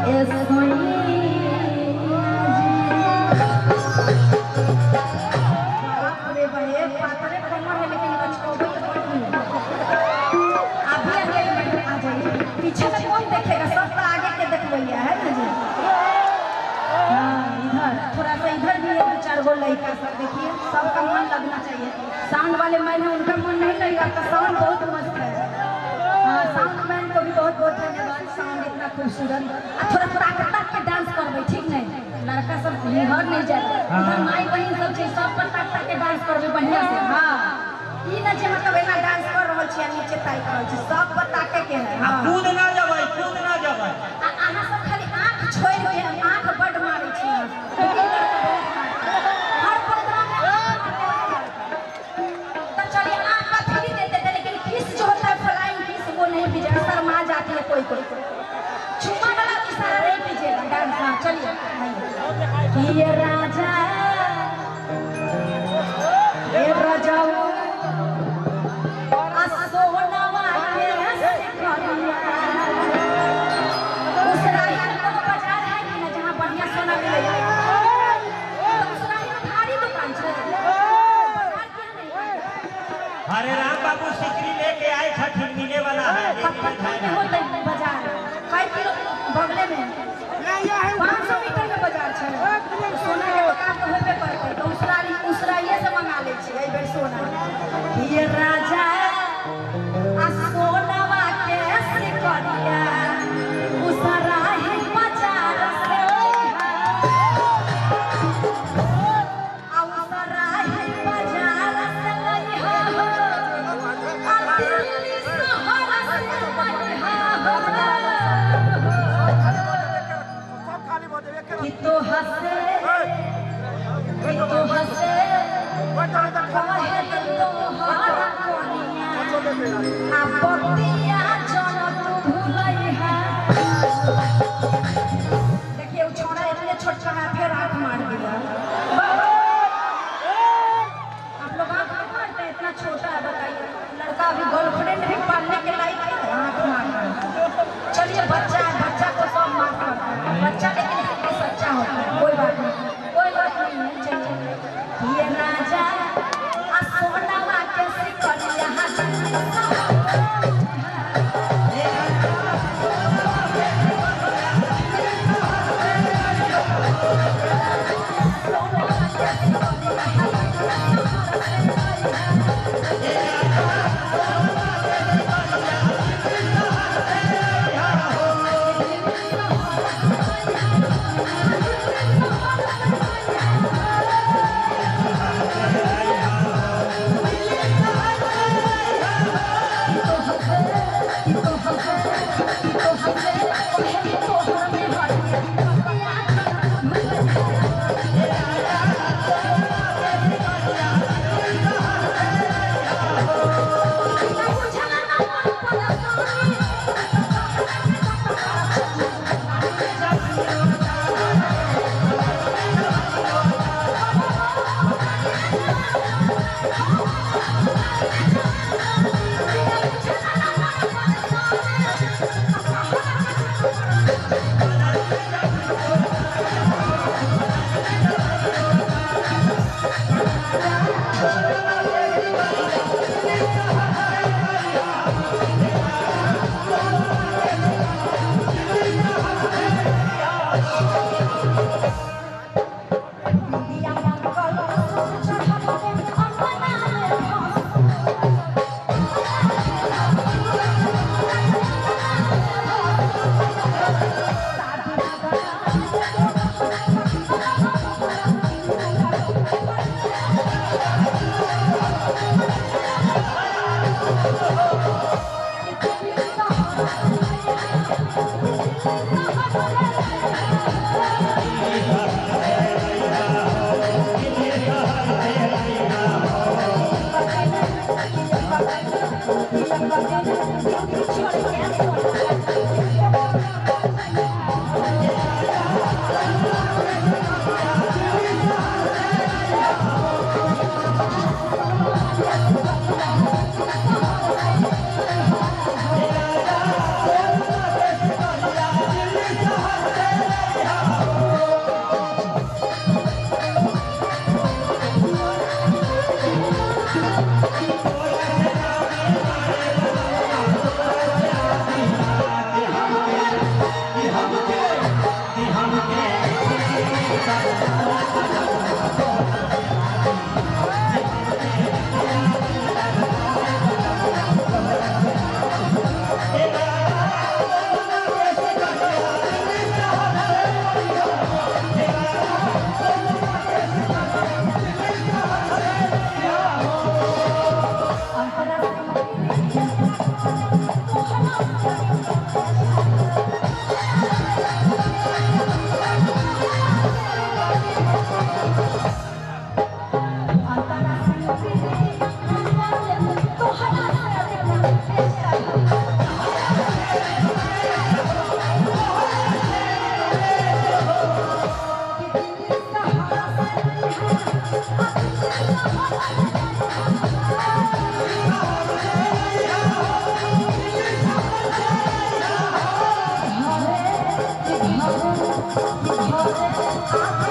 ए सोनिया जी। बाप रे भाई, पातरे कमर है लेकिन लचकौबे तो बड़ है। अभी एंगेजमेंट आ जाइए, पीछे में कौन देखेगा, सब तो आगे के देखबैया है ना जी। हाँ इधर थोड़ा सा इधर भी है दो चार गो लड़का सब, देखिए सबका मन लगना चाहिए। साउंड वाले मैन है उनका मन नहीं लगेगा तो साउंड बहुत मस्त है। हाँ साउंड मैन को भी बहुत बहुत धन्यवाद, साउंड इतना खूबसूरत। आ थोड़ा ताक ताक के डांस करबै, ठीक नहीं लड़का सब निहर नहीं जाए, उधर माई बहन सब छै सब पर ताक ताक के डांस करबै बढ़िया से। हाँ ई ना जे मतलब एना डांस कर रहल छी आ नीचे ताकि रहल छी, सब पर ताके के है। आ कूद ना जबै, कूद ना जबै। आ अहाँ सब खाली आँख छोड़ि के, आँख बड मारै छी अहाँ सब। लेकिन लड़का बहुत मारता है। हर प्रोग्राम में आँख मारते हैं। तो चलिए आँख का फ्री देते थे, लेकिन किस जो होता है फ्लाइंग किस वो नहीं कीजिएगा, शर्मा जाती है कोई कोई। चुम्मा वाला इशारा नहीं कीजिएगा डांस। हाँ चलिए कि ये राजा, ये राजा सोनवा के सिकरिया। उसराही में कोनो बाजार है कि ना जहाँ बढ़िया सोना मिले? तो उसराही में भारी दुकान छै, बाजार क्यों नहीं है? हरे राम बाबू सिकरी लेके आए छथिन, मिले वाला है। पत्थर में होते बाजार, कई किलो बगले में 500 मीटर में बाजार छै। सोना के दुकान तो होबे करतै, तो उसराही उसराहिए से मंगा लै छियै एहि बेर सोना। ये राजा आ सोनवा के सिकरिया उसराही बाजार से आ उसराही बाजार से लइहा हो, आ दिल्ली शहर से लइहा हो। कि तो हंसे, कि तो हंसे कहे तोहर कोनिया, आ बतिया जन तू भुलैहा। देखिए वो छोड़ा इतने छोटा है फिर आँख मार दिया। आप लोग आँख नहीं मारते, इतना छोटा है बताइए। लड़का अभी गर्लफ्रेंड भी पालने के लायक है, आँख मार रहा है। चलिए बच्चा है, बच्चा को सब माफ करता है, बच्चा लेकिन फिर भी सच्चा होता है। कोई बात नहीं, कोई बात नहीं है। चलिए ये राजा आ सोनवा के सिकरिया। कि घरे आवे खातिर अइहा।